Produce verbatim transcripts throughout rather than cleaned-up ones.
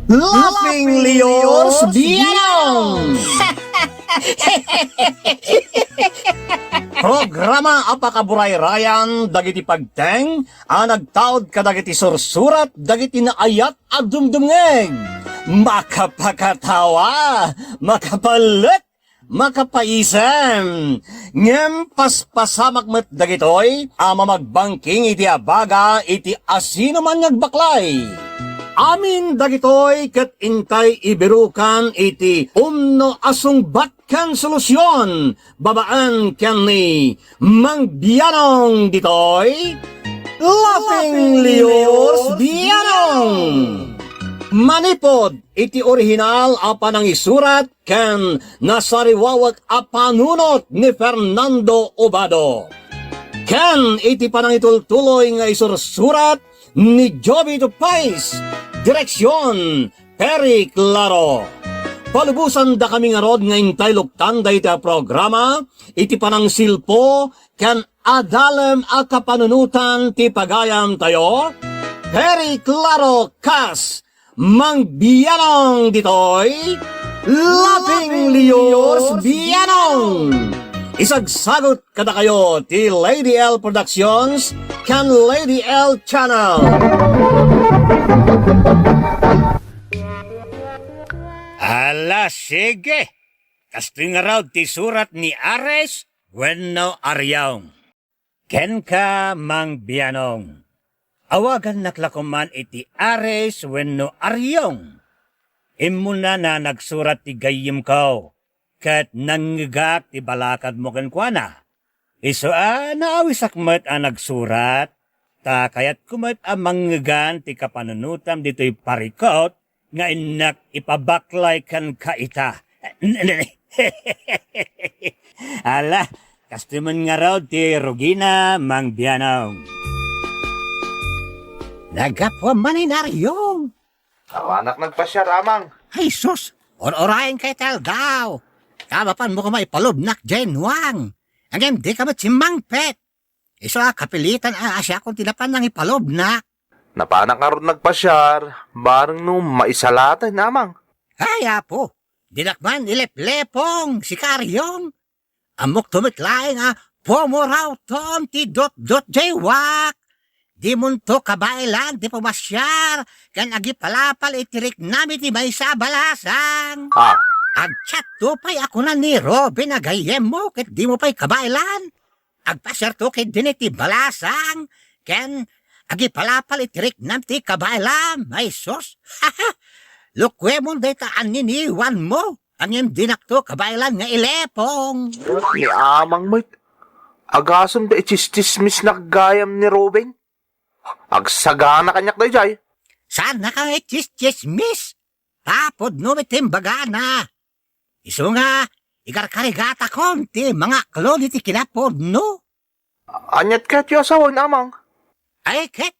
Laughing Leos Bianong! Programa a pakaburayrayan dagiti pagteng a nagtaud kadagiti sursurat dagiti naayat a dumdumngeg. Makapakatawa, makapalet, makapaisem. Ngem paspasamak met dagitoy a mamagbangking iti abaga iti asinoman nga agbaklay. Amin dagitoy ket intay ibirukan iti umno a sungbat ken solusion babaen ken ni Mang Bianong ditoy Laughing Leos Bianong. Manipod iti orihinal a panangisurat ken nasariwawek a panunot ni Fernando Obado, ken iti panangitultuloy nga isursurat ni Joby Tupais, direksion, Perry Claro. Palubosandakami ngarud nga intay luktan dayta a programa iti panangsilpo ken adalem a kapanunotan ti pagayamtayo, Perry Claro kas Mang Bianong ditoy, Laughing Leos Bianong. Isagsagot kadakayo ti Lady L Productions ken Lady L Channel. Ala, sige. Kastoy ngarud ti surat ni Ares wenno Ariong. Kenka, Mang Bianong. Awagannak la koman iti Ares wenno Ariong. Immunana nagsurat ti gayyemko, ket nangngegak ti balakadmo kenkuana. Isu a naawisak met a nagsurat, ta kayatko met a mangngegan ti kapanunotam ditoy parikut nga innak ipabaklay kenka ita. Ala, kastoy met ngarud ti rugina, Mang Bianong. Naggapuam manen, Ariong. Awanak nagpasiar, Amang. Ay, sus! Ur-urayenka iti aldaw. Ta mapanmo koma ipalubnak diay nuang. Ngem dika met simmangpet. Isu a kapilitan a siakon ti napan nangipalubnak. Napanak ngarud nagpasiar, bareng no maisalaten, Amang. Ay, apo, dinak man ileplepong, sika Ariong. Ammokto met laeng a pumurawton ti dotdot diay wak. Dimonto kabaelan ti pumasiar ken agipalapal iti riknam iti maysa a balasang. Ah. Agchatto pay a kuna ni Robin a gayyemmo ket dimo pay kabaelan. Agpasiarto ketdin iti balasang ken agipalapal iti riknam ti kabaelam. Ay sus! Lukuemon dayta anniniwanmo, ngem dinakto kabaelan nga ilepong. Ni Amang met, agasem ta ichischismisnak gayam ni Ruben. Agsagana kaniak daydiay. Saannaka nga ichischismis. Tapudno met ti imbagana. Isu nga, ikarkarigatakon ti mangaklo iti kinapudno. Aniat ket ti asawen, Amang? Ay ket,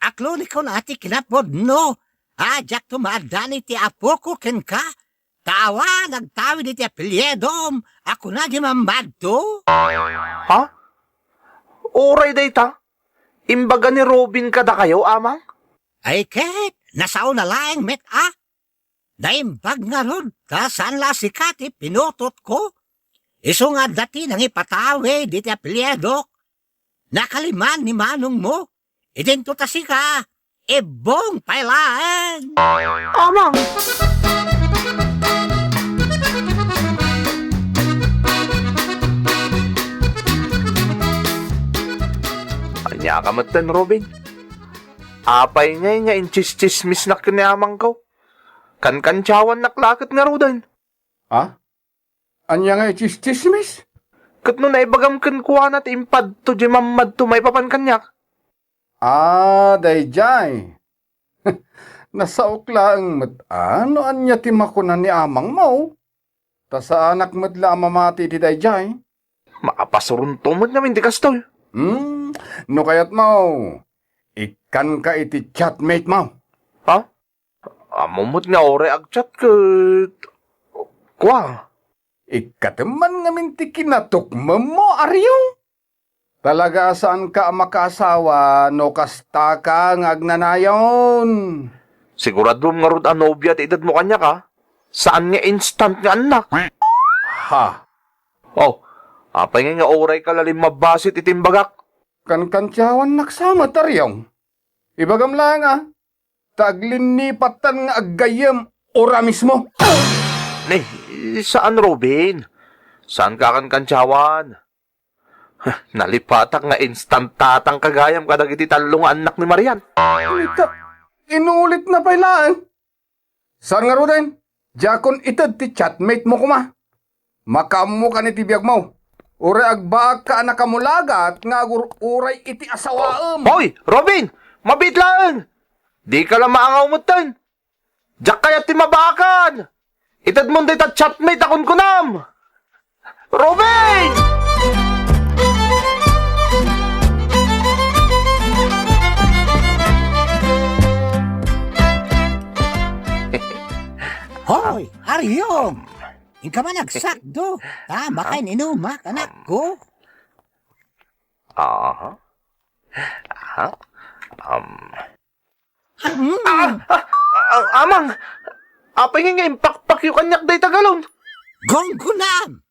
aklonikon a ti kinapudno a diakto maaddaan iti apoko kenka, ta awan agtawid iti apelyidom a kuna di mammadto. Ha? Uray dayta? Imbaga ni Robin kadakayo, Amang? Ay ket, nasaona laeng met a. Naimbag ngarud ta saan la a sika ti pinutotko. Isu nga adda ti nangipatawid iti apelyidok. Nakaliman ni manongmo. Idinto ta sika, ibbong pay laeng. Amang! Ania ka metten, Robin? Apay ngay nga intsistsismisnak ken ni amangko? Kankantiawannak la ket ngaruden. Ha? Ania nga itsistsismis? Ket no naibagam kenkuana ti impadto diay mammadto maipapan kaniak? Ah, daydiay. Nasaok laeng met a no ania ti makuna ni amangmo. Ta saanak met la a mamati iti daydiay. Maapasuronto met ngamin ti kastoy. Hmm, no kayatmo, ikkanka iti chatmate mo. Ha? Ammom met nga uray agchat ket kua. Ikkatemman ngamin ti kinatukmemmo, Ariong. Talaga a saanka a makaasawa no kastaka nga agnanayon. Siguradom ngarud a nobia ti edadmo kaniak, a? Saan nga instant nga annak. Ha? Oh, apay nga, nga uray ka la limmabasit iti imbagak? Kankantiawannak sa met, Ariong. Ibagam laeng, a, ta aglinnipattan nga aggayyem ura mismo. Ni, saan, Robin. Saanka a kankantiawan. Nalipatak nga instant tatangka gayam kadagiti tallo nga annak ni Marian. Ita, inulitna pay laeng. Saan ngaruden, diakon ited ti chatmate mo koma. Makaammokan iti biagmo. Uray agbaagka a nakamulagat nga agur-uray iti asawaem. Hoy, Robin! Mabiit laeng! Dika la maangaw metten! Diak kayat ti mabaakan! Itedmon dayta chatmate a kunkunam! Robin! Hoy, Ariong! Inka man agsakdo. Tama ka, inumak, anakko. Aha. Aha. Um. Mm. Ah, ah, ah, Amang! Apay nga impakpakyo kaniak dayta galon? Gunggunam!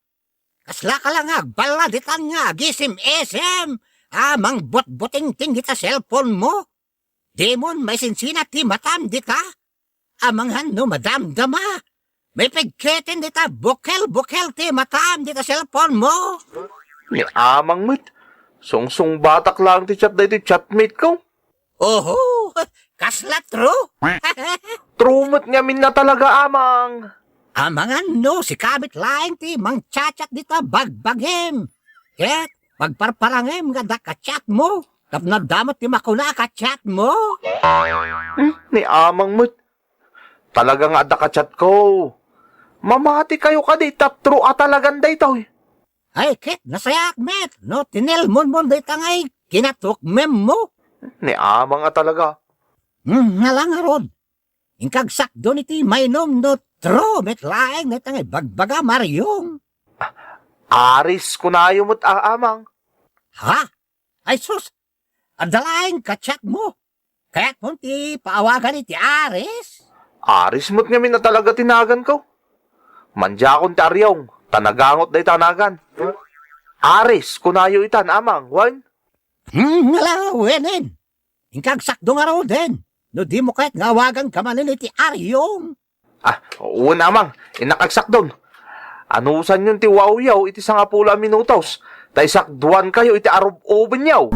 Kasla ka la nga agballaditan nga agisim-isim a mangbutbutingting dita cellphone mo? Dimon maisinsina ti matam dita? Amangan no madamdama. Mapigketen dita bukel-bukel ti matam dita cellphone mo. Ni Amang met, sungsungbatak laeng ti chat daytoy chatmate ko. Oho, kasla true? True met ngamin a talaga, Amang. Amangan no sika met laeng ti mangchat-chat dita bagbagim. Ket pagparparangem nga adda ka-chat mo, tapno adda met ti makuna a ka-chat mo. Hmm, ni Amang met. Talaga nga adda ka-chat ko. Mamati kayo kadi ta true a talagan daytoy. Ay, ket nasayaat met no tinelmonmon dayta ngay kinatukmem mo. Ni Amang a talaga. Hmm, nga la ngarud. Inka agsakdon iti mainom no true met laeng dayta nga ibagbaga, Ariong. Aris kunayo met a, Amang. Ha? Ay sus, adda laeng ka-chat mo. Kayatmon ti paawagan iti Aris? Aris met ngamin a talaga ti nagan ko. Mandiakon ti Ariong, ta nagangot dayta a nagan. Aris, kunayo itan, Amang, wen? Hmm, nga la, wenen. Inka agsakdo ngaruden, no dimo kayat nga awaganka manen iti Ariong. Ah, wen, Amang, innak agsakdon. Anusanyon ti wawyaw iti sangapulo a minutos, ta isakduankayo iti arub-ubenyo.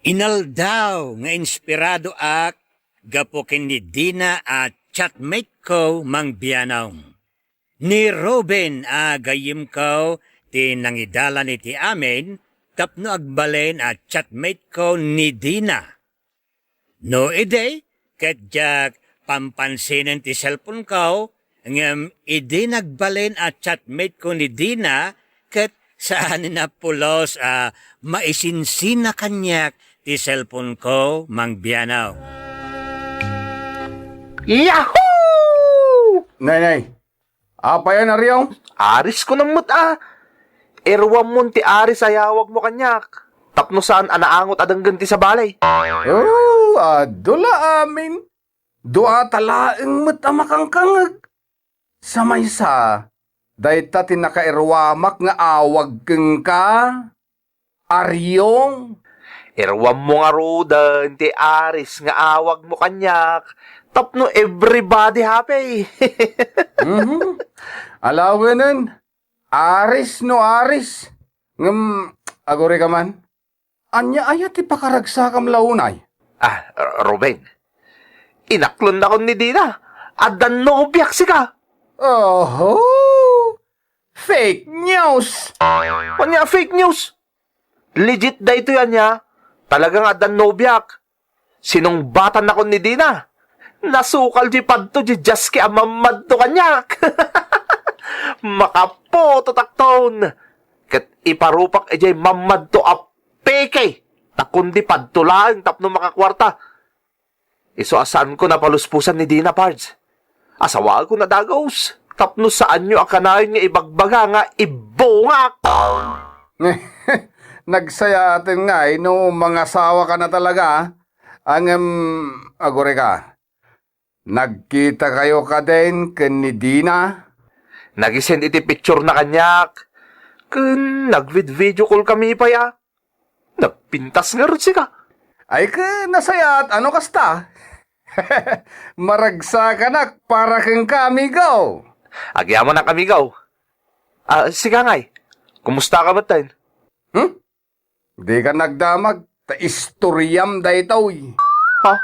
Inaldaw nga inspiradoak gapu ken ni Dina a chatmate ko, Mang Bianong. Ni Ruben a gayyemko ti nangidalan iti amin tapno agbalin a chatmate ko ni Dina. No idi, ket diak pampansinen ti cellphone ko, ngem idi nagbalin a chatmate ko ni Dina, ket saanen a pulos a maisinsina kaniak ti cellphone ko, Mang Bianong. Yahoo! Nay, nay, apay a nariyaw? Aris ko nammet a. Iruammon ti Aris a yawagmo kaniak. Tapno saan a naangot a denggen ti sabali. Oh, adu la amin. Dua ta laeng met a makangkangeg. Sa maysa, dayta ti nakairuamak nga awag kenka. Ariong, iruammo ngaruden ti Aris nga awagmo kaniak tapno everybody happy. Mhm. Alawenen, Aris no Aris. Ngem, agurika man, ania aya ti pakaragsakam la unay? Ah, Ruben, inaklonnakon ni Dina. Adda nobiak sika. Oho! Fake news! Ania a fake news? Legit daytoy ania. Talaga nga addan nobiak. Sinungbatannakon ni Dina. Nasukal di padto di jaski a mammadto kaniak. Makapototakton. Ket iparupak idiay mammadto a peke. Ta kundi padto laeng tapno makakuarta. Isu a saanko napalusposan ni Dina, Pards. Asawaenko na dagus, tapno saanyo a kanayon nga ibagbaga nga ibbungak. Nagsayaaten ngay no mangasawakana talaga, ngem agurayka, nagkitakayo kadin ken ni Dina? Nag-isend iti picturena kaniak, ken nagvid-video call kami pay a. Nagpintas ngarud sika. Ay, ket nasayaat no kasta. Maragsakanak para kenka, amigo. Agyamanak, amigo. Ah, sika ngay, kumustaka metten? Hmm? Dika nagdamag, ta istoriam daytoy. Ha?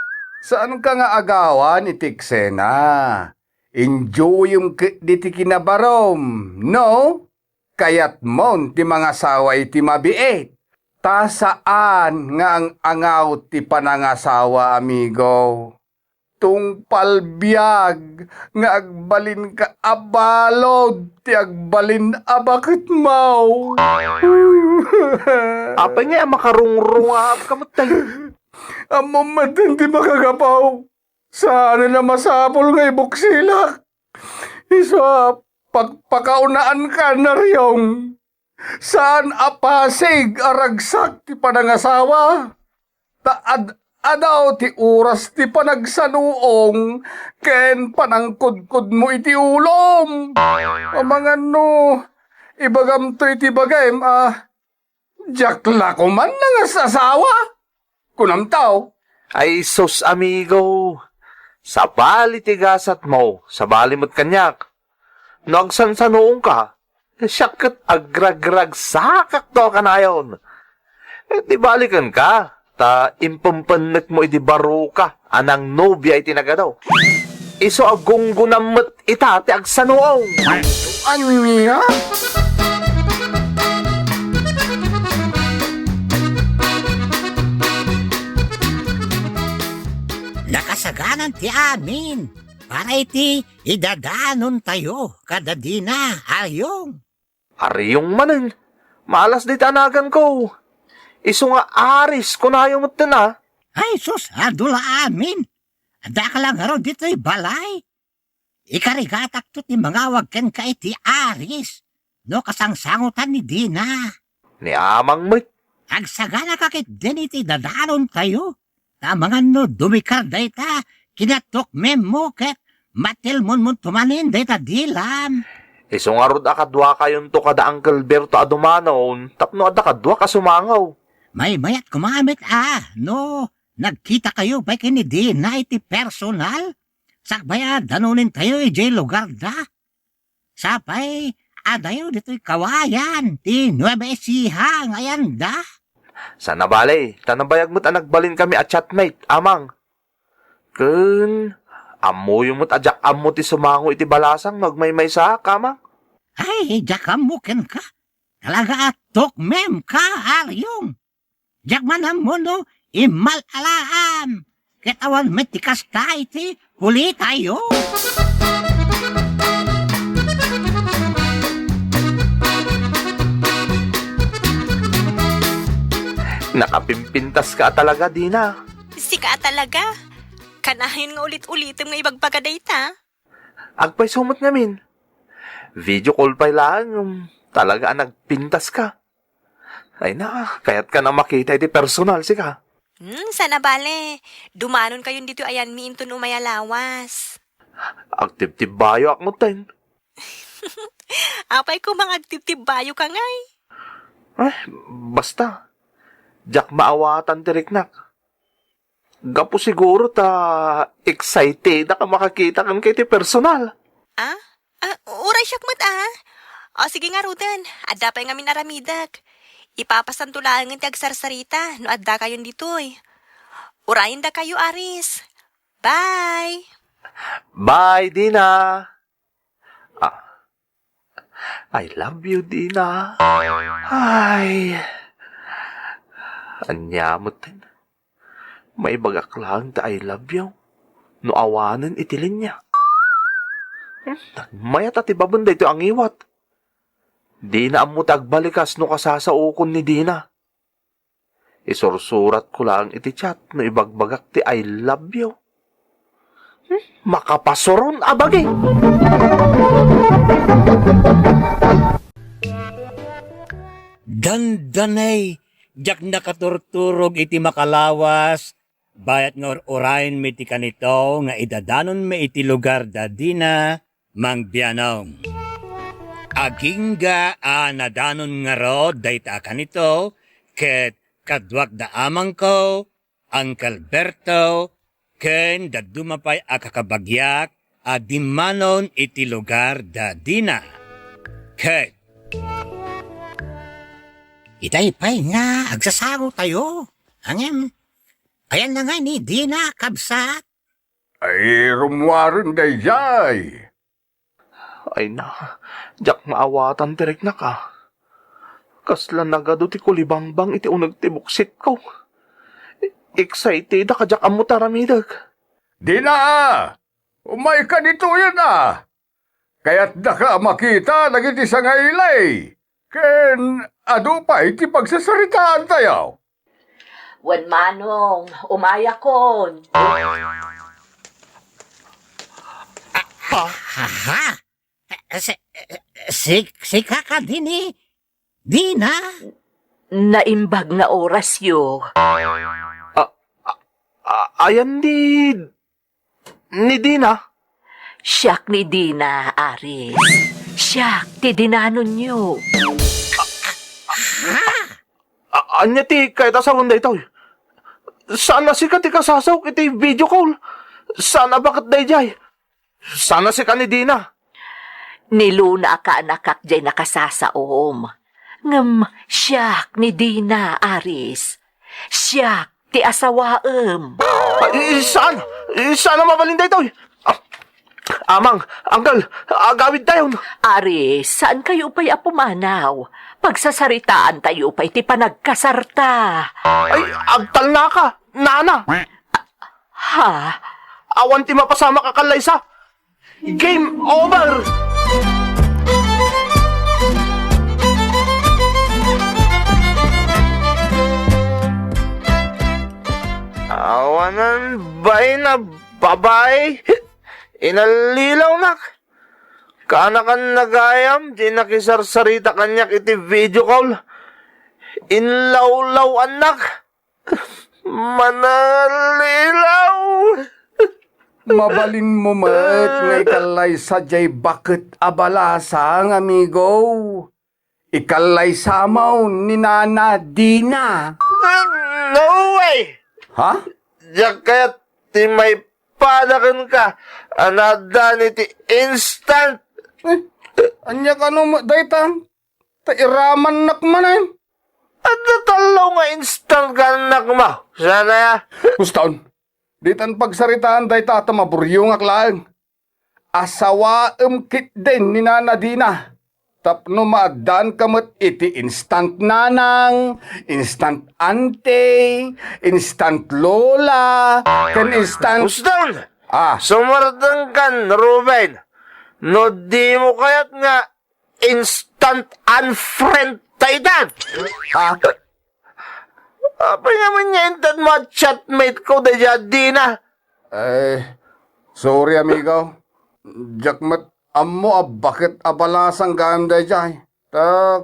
Saanka nga agawan iti eksena. Enjoyem ketdi ti kinabarom, no? Kayatmon ti mangasawa iti mabiit. Ta saan nga ang-angaw ti panangasawa, amigo. Tungpal biag nga agbalinka a balud ti agbalin a baketmo. Apay ngay a makarungrungaabka metten? Ammom metten ti makagapu. Saan a masapul nga ibuksilak. Isu a pagpakaunaanka, Ariong. Saan a pasig a ragsak ti panangasawa. Ta ad-adaw ti oras ti panagsanuong ken panangkudkudmo iti ulom. Amangan no ibagamto iti bagim a diak la koman nangasasawa. Kunamto? Ay sus, amigo. Sabali ti gasatmo, sabali met kaniak. No agsansanuongka, siak ket agragragsakakto a kanayon. Eh, di balikenka, ta impempennekmo idi baroka a nangnobia iti nagadu. Isu a gunggonam met ita ti agsanuong. Ania? Nakasaganan ti amin para iti idadanontayo kada Dina, Ariong. Ariong manen, malas dayta a naganko. Isu nga Aris kunayo metten a. Ay sus, adu la amin. Addaka la ngarud ditoy balay. Ikarigatakto ti mangawag kenka iti Aris no kasangsangotan ni Dina. Ni Amang met. Agsaganaka ketdin iti dadanontayo. Ta amangan no dumikar dayta, kinatukmemmo ket matilmonmonto manen dayta dilam. Isu ngarud a kaduakayonto kada Uncle Berto a dumanon tapno adda kaduak a sumango. Maymayat koma met a no nagkitakayo pay ken ni Dina iti personal. Sakbay a danonentayo idiay lugarda. Sapay, adayo ditoy kawayan ti Nueva Ecija nga ayanda. Saan a bale, ta nabayag met a nagbalinkami a chatmate, Amang. Ken, ammoyo met a diak ammo ti sumango iti balasang no agmaymaysaak, Amang. Ay, diak ammo kenka. Talaga a tukmemka, Ariong. Diak man ammo no immal-alaam, ket awan met ti kasta iti kulitayo. Nakapimpintaska a talaga, Dina. Sika a talaga. Kanayon nga ulit-ulitem nga ibagbaga dayta. Agpayso met ngamin. Video call pay laeng, um, talaga a nagpintaska. Ay na, kayatkan a makita iti personal, sika. Hmm, saan a bale. Dumanonkayon ditoy ayanmi inton umay a lawas. Agtibtibbayoak metten. Apay koma nga agtibtibbayoka ngay? Eh, basta. Diak maawatan ti riknak. Gapu siguro ta excited a makakita kenka iti personal. Ah? Ah, uray siak met, ah. O, sige ngaruden, adda pay ngamin aramidek. Ipapasanto laengen ti agsarsarita no addakayon ditoy. Urayen dakayo, Aris. Bye! Bye, Dina. Ah, I love you, Dina. Ay. Ania metten? Maibagak laeng ti I love you no awanen iti linya. Hmm, nagmayat a ti baben daytoy a ngiwat. Dina ammo ti agbalikas no kasasaokon ni Dina. Isursuratko laeng iti chat no ibagbagak ti I love you. Hmm, makapasuron a bagi. Dandanay Diak nakaturturog iti makalawas, bayat nga ur-urayenmi ti kanito nga idadanonmi iti lugar da Dina mangbianong. Agingga a nadanon ngarud dayta a kanito, ket kaduak da amangko, Uncle Berto, ken dadduma pay a kakabagiak a dimmanon iti lugar da Dina. Ket itay pay nga agsasarotayo. Ngem, ayanna ngay ni Dina, kabsat? Ay, rummuaren daydiay. Ay na, diak maawatan ti riknak a. Kasla nagadu ti kulibangbang iti uneg ti buksitko. Excited a kadiak ammo ti aramidek. Dina! Umayka ditoyen a! Kayatdaka a makita dagiti sangaili. Ken adu pay ti pagsasaritaantayo. Wen Manong, umayakon. Aha! Si, si, sika kadi ni Dina? Naimbag nga orasyo. A, a, a, ayan ni, ni Dina? Siak ni Dina, Aris. Siak ti dinanonyo. A-, ania ti kayat a sawen daytoy? Saan a sika ti kasasaok iti video call? Saan a baket daydiay? Saan a sika ni Dina? Ni Luna a kaanakak diay nakasasaom. Ngem siak ni Dina, Aris. Siak ti asawaem. Ay, saan? Saan a mabalin daytoy? Ah, Amang, Uncle, agawidtayon. Aris, saankayo pay a pumanaw? Pagsasaritaantayo pay ti panagkasarta. Ay, agtalnaka, nana. Ha? Awan ti mapasamak a kallaysa. Game over! Awanan bain a babai, inallilawnak. Kaanakan na gayam ti nakisarsarita kaniak iti video call. Inlawlaw-annak. Manalilaw! Mabalinmo met nga ikallaysa diay baket a balasang, amigo. Ikallaysa maw ni Nana Dina? No way! Ha? Diak kayat ti maipada kenka a naaddan iti instant. Eh, ania kano met dayta? Ta iramannak manen. Adda tallo nga instant nga annak mo. Sana ya? Uston, ditan pagsaritaan dayta ta maburyongak laeng. Asawaem ketdin ni Nana Dina. Tapno maaddaanka met iti instant nanang, instant auntie, instant lola, ken instant... Uston! Ah. Sumardengkan, Ruben. No dimo kayat nga instant unfriend ta itan. Ha? Apay ngamin nga intedmo a chatmate ko daydiay a Dina? Eh, sorry, amigo. Diak met ammo a baket a balasang gayam daydiay. Ta,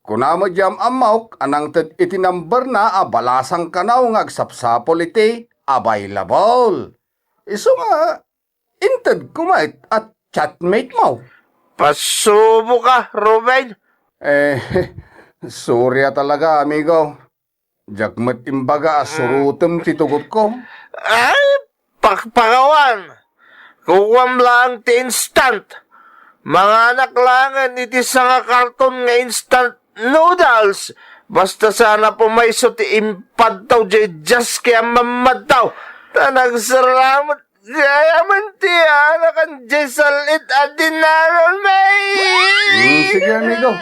kuna met diay am-ammok a nangted iti number na a balasang kano nga agsapsapul iti available. Isu nga, inted ko met a chatmate mo. Pasubo ka, Ruben. Eh, sorry a talaga, amigo. Diak met imbaga a surotem ti tugot ko. Ay, pakpakawan! Kukuam laeng ti instant. Manganak laengen iti sanga karton nga instant noodles. Basta saan a pumayso ti impadtaw diay diaske a mammadtaw. Ta nagsaramet gayamen ti anakan diay sal-it a dinanonmi. Hmm, sige, amigo.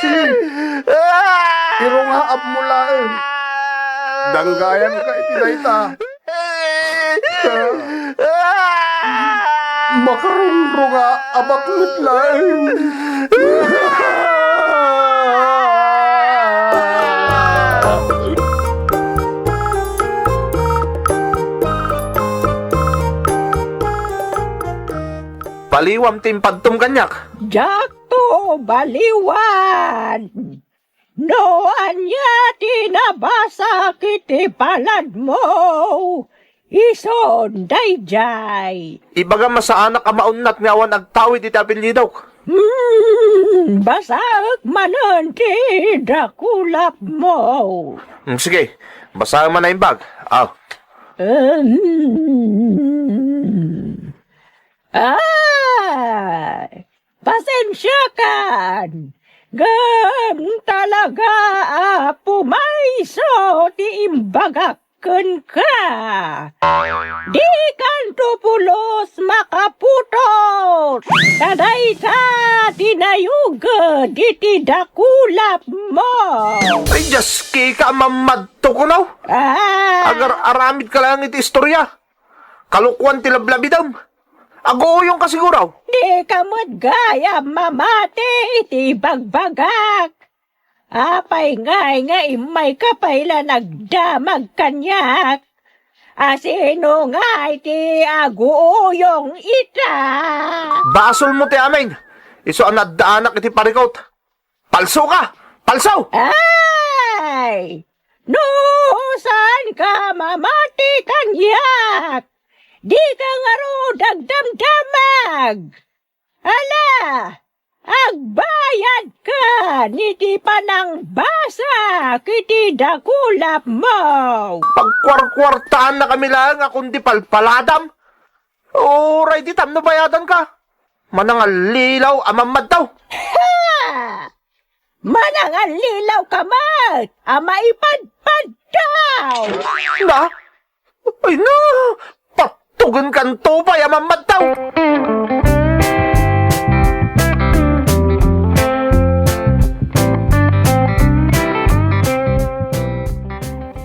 Sige. Irungaabmo laeng. Danggayanka iti dayta. Makarungrungaabak met laeng. Baliwam ti impadtom kaniak. Diakto baliwan. No ania ti nabasa iti paladmo, isun daydiay. Ibagam a saanak a maunnat nga awan agtawid iti apelyidok. Hmm, basaek manen ti dakulapmo. Hmm, sige, basaem a naimbag. Aw. Um, Ay, pasensiakan. Ngem talaga a pumayso ti imbagak kenka. Dikanto pulos makaputos. Ta dayta ti nayuged iti dakulapmo. Ay, Diyos, kika, mamadto kuno. Ah. Agar-aramid ka lang iti istorya. Kalokuan ti lablabidem. Aguuyongka siguro. Dika met gayam mamati iti ibagbagak. Apay ngay nga immayka pay la nagdamag kaniak? A sino ngay ti aguuyong ita? Basolmo ti amin. Isu a naddaanak iti parikut. Palso ka! Palso! Ay! No saan ka mamati kaniak, di ka ngarud agdamdamag. Ala, agbayad ka iti panangbasa iti dakulapmo. Pagkuarkuartaan na kami laeng a kundi palpaladam. Uray di tapno bayadan ka. Manangallilaw a mammadtaw. Ha! Manangallilaw ka met a maipadpadtaw! Na? Ay na! Patugen kanto pay a mammadtaw!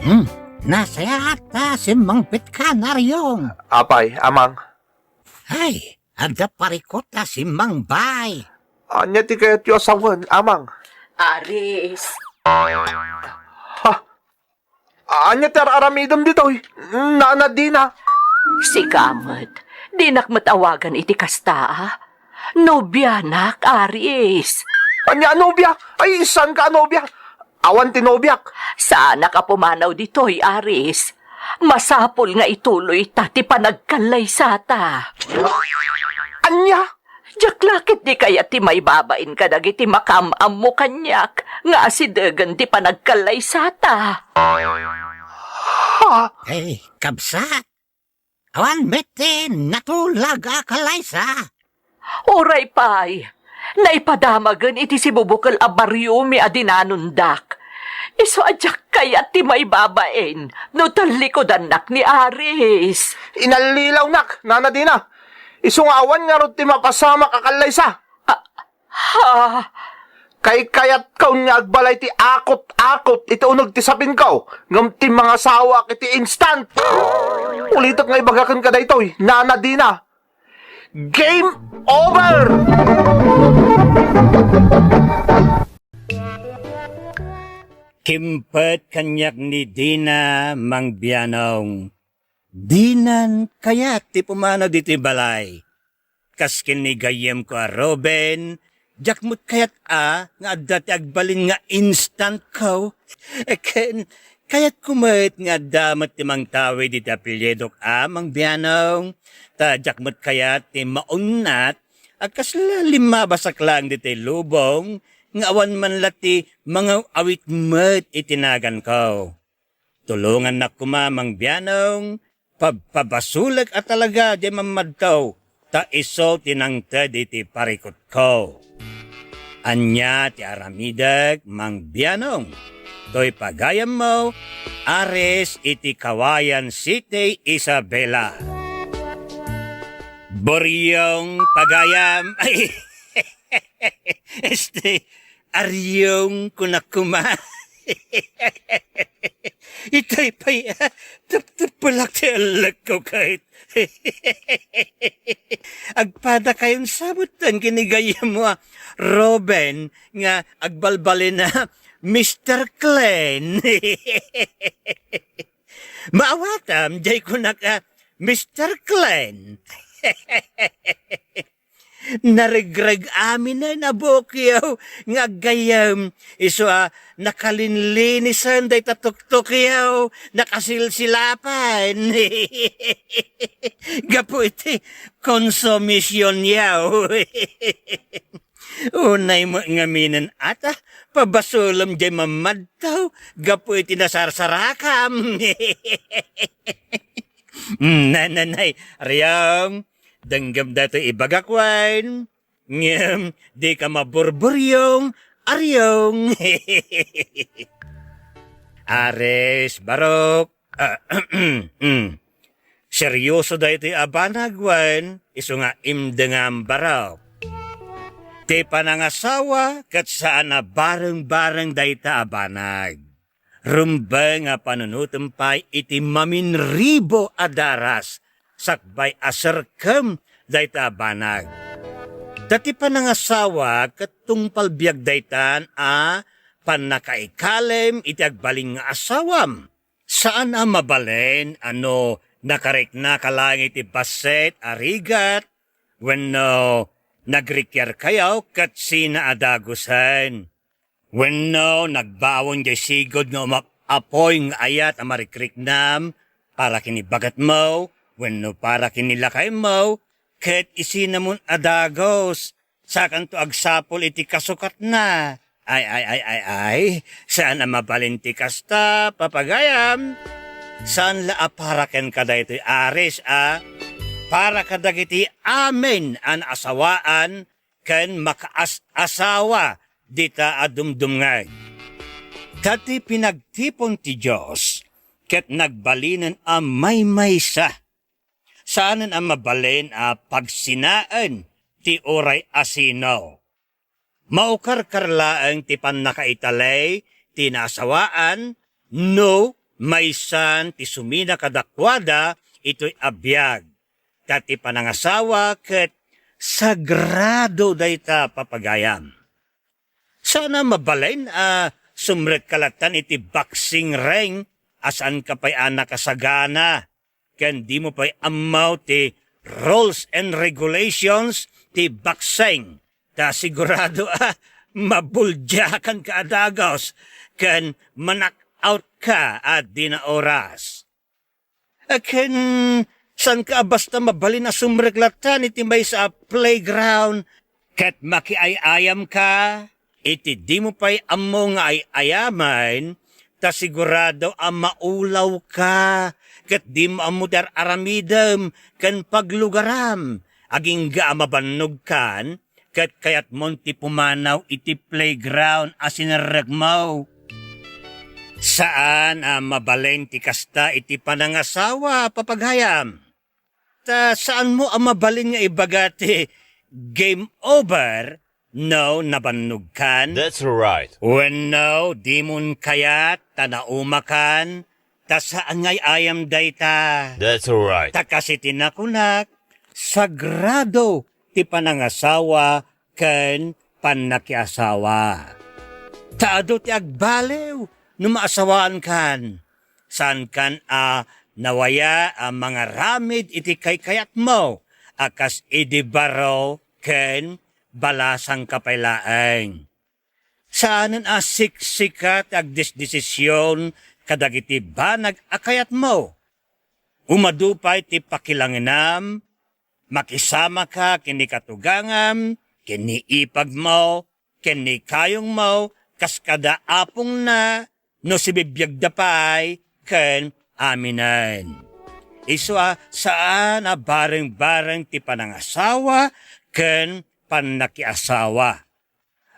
Hmm, nasayaat ta simmangpet ka, Naryong. Apay, amang. Ay, adda parikut a simmangbay. Ania ti kayatyo a sawen, amang? Aris. Ha? Ania ti ar-aramidem ditoy? Nana Dina? Sika met, dinak met awagan iti kasta, a? Nobianak, Aris. Ania a nobia? Ay, saan ka a nobia? Awan ti nobiak. Saanak a pumanaw ditoy, Aris. Masapul nga ituloy ta ti panagkallaysata. Ania? Diak la ket di kayat ti maibabain kadagiti makaam-ammo kaniak nga asidegen ti panagkallaysata. Ha? Ay, kabsat, awan met ti natulag a kallaysa. Uray pay, naipadamagen iti sibubukel a bariomi a dinanondak. Isu a diak kayat ti maibabain no tallikudannak ni Aris. Inallilawnak, Nana Dina. Isu nga awan ngarud ti mapasamak a kallaysa. Ah, ha? Kaykayatko nga agbalay ti akot-akot iti uneg ti sapinko, ngem ti mangasawak iti instant. Ulitek nga ibagak kenka daytoy, Nana Dina. Game over! Kimpet kaniak ni Dina, Mang Bianong. Dinan kayat ti pumanaw ditoy balay. Kas ken ni gayyemko a Ruben, diak met kayat a nga adda ti agbalin nga instantko. Ken kayatko met nga adda met ti mangtawid iti apelyidok a Mang Bianong. Ta diak met kayat ti maunnat a kasla limmabasak laeng ditoy lubong nga awan man la ti mangaw-awit met iti naganko. Tulongannak koma, Mang Bianong, pabpabasolek a talaga diay mammadtaw, ta isu ti nangted iti parikutko. Ania ti aramidek, Mang Bianong? Toy pagayammo, Aris iti Kawayan City, Isabela. Buriong pagayam. Ay, este, Ariong, kunak koma. Itay pay, ah, teptepelak ti ellekko ket. Agpadakayon sabutan ken ni gayyemmo a Ruben nga agbalbalin a Mister Clean. Maawatam, diay kunak a Mister Clean. Naregreg aminen a buokyo nga aggayyem, isu a nakalinlinisen dayta tuktokyo, nakasilsilapen. Gapu iti konsumisionyo. Unay met ngaminen ata, pabasolem diay mammadtaw gapu iti nasarsarakam. Nananay, Ariong, denggem daytoy ibagak wen, ngem dika maburburyong, Ariong. Aris, Barok. Ah, mm. Serioso daytoy a banag wen isu nga imdengam, Barok. Ti panangasawa ket saan a bareng-bareng dayta a banag. Rumbeng a panunotem pay iti maminribo a daras sakbay a serkem dayta a banag. Ta ti panangasawa ket tungpal biag daytan a pannakaikalem iti agbalin nga asawam. Saan a mabalin a no nakariknaka laeng iti bassit a rigat wenno nagrikiarkayo ket sina a dagusen. Wenno nagbaon jay sigud nga umap-apoy nga ayat a marikriknam para ken ni bagetmo wenno para ken ni lakaymo, ket isinamon a dagus, sakanto agsapul iti kasukatna. Ay, ay, ay, ay, ay, saan a mabalin ti kasta, papagayam. Saan la a para kenka daytoy, Aris, a para kadagiti amin a naasawaan ken makaas-asawa dita a dumdumngeg. Ta ti pinagtipon ti Dios ket nagbalinen a maymaysa. Saanen a mabalin a pagsinaen ti uray asino. Maukarkar laeng ti pannakaitalay ti naasawaan no maysan ti sumina kadakuada itoy a biag. Ta ti panangasawa ket sagrado dayta, papagayam. Saan a mabalin a sumrekka lattan iti boxing ring a saanka pay a nakasagana ken dimo pay ammo ti rules and regulations ti boxing. Ta sigurado a mabuldiakanka a dagus ken ma-knock out ka a dina oras. Ken saanka a basta mabalin a sumrek lattan iti maysa a playground ket makiay-ayamka iti dimo pay ammo nga ay-ayamen, ta sigurado a maulawka ket dimo ammo ti ar-aramidem ken paglugaram. Agingga a mabannogkan ket kayatmon ti pumanaw iti playground a sinerrekmo. Saan a mabalin ti kasta iti panangasawa, papagayam. Ta saanmo a mabalin nga ibaga ti game over no nabannogkan? That's right. Wenno dimon kayat ta naumakan, ta saan nga ay-ayam dayta. That's right. Ta kas iti nakunak, sagrado ti panangasawa ken pannakiasawa. Ta adu ti agbaliw no maasawaankan. Saankan a nawaya a mangaramid iti kaykayatmo a kas idi baro ken balasangka pay laeng. Saanen a siksika ti agdesdesision kadagiti banag a kayatmo. Umadu pay ti pakilangenam, makisamaka ken ni katugangam, ken ni ipagmo, ken ni kayongmo, kas kada apongna, no sibibiagda pay, ken aminen. Isu a saan a bareng-bareng ti panangasawa ken pannakiasawa.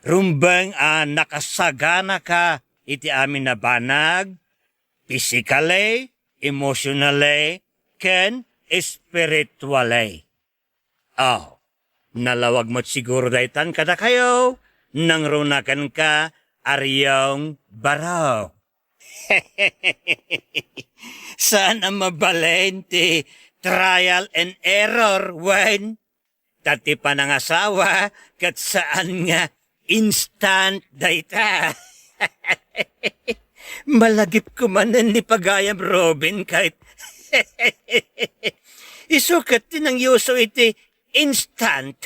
Rumbeng a nakasaganaka iti amin a banag, physically, emotionally, ken spiritually. Aw, nalawag met siguro daytan kadakayo, nangruna kenka, Ariong Barok. Saan a mabalin ti trial and error wen Ta ti panangasawa ket saan nga instant dayta. Malagipko manen ni pagayam Robin ket isu ket ti nangyuso iti instant.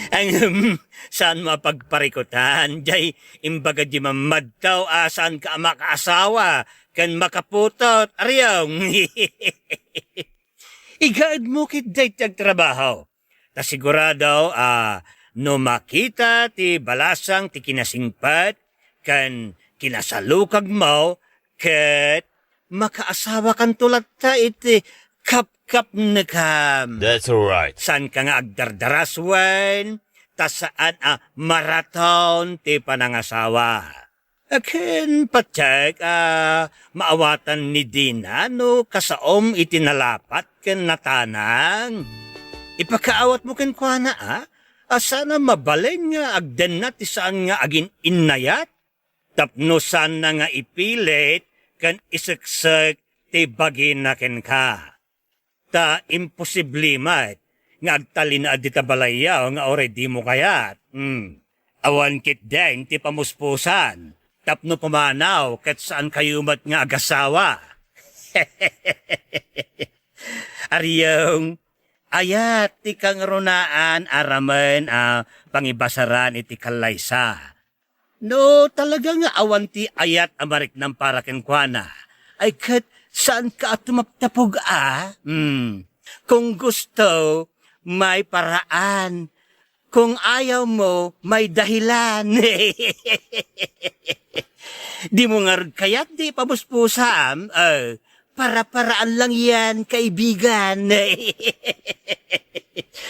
Ngem, saan mo a pagparikutan, jay imbaga di mammadtaw a saan ka a makaasawa ken makaputot, Ariong. Igaed mo ketdi ti agtrabaho. Ta sigurado a no makita ti balasang ti kinasingpet ken kinasalukagmo, ket makaasawakanto latta iti kapkapnekam. That's right. Saanka nga agdardarasuen, ta saan a maraton ti panangasawa. Ken patiek a maawatan ni Dina no kasaom iti nalapat ken natanang. Ipakaawatmo kenkuana a, a saan a mabalin nga agdenna ti saan nga agin-innayat tapno saanna nga ipilit ken iseksek ti bagina kenka. Ta imposible met nga agtalinaed dita balayyo nga uray dimo kayat. Hmm. Awan ketdin ti pamuspusan tapno pumanaw ket saankayo met nga agasawa. Ariong, ayat ti kangrunaan a ramen a pangibasaran iti kallaysa. No talaga nga awan ti ayat a mariknam para kenkuana, ay ket saanka a tumaptapog a? Hmm. Kung gusto, may paraan. Kung ayaw mo, may dahilan. Dimo ngarud kayat ti pamuspusam? Eh, para-paraan lang yan, kaibigan.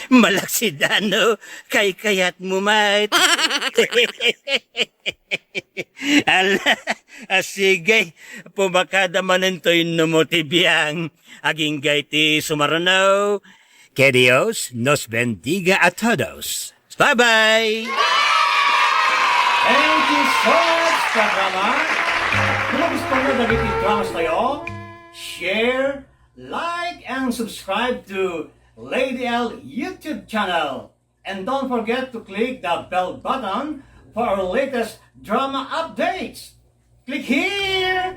Malaksid, ano? Kaykayat mo, mate. Ala, ah, sige, pumakada manen toy no mo ti biang. Agingga iti sumaruno. Que Dios nos bendiga a todos. Bye-bye! Thank you so much, kadrama. Kung gusto mo dagiti dramas tayo, share, like, and subscribe to Lady L YouTube channel. And don't forget to click the bell button for our latest drama updates. Click here!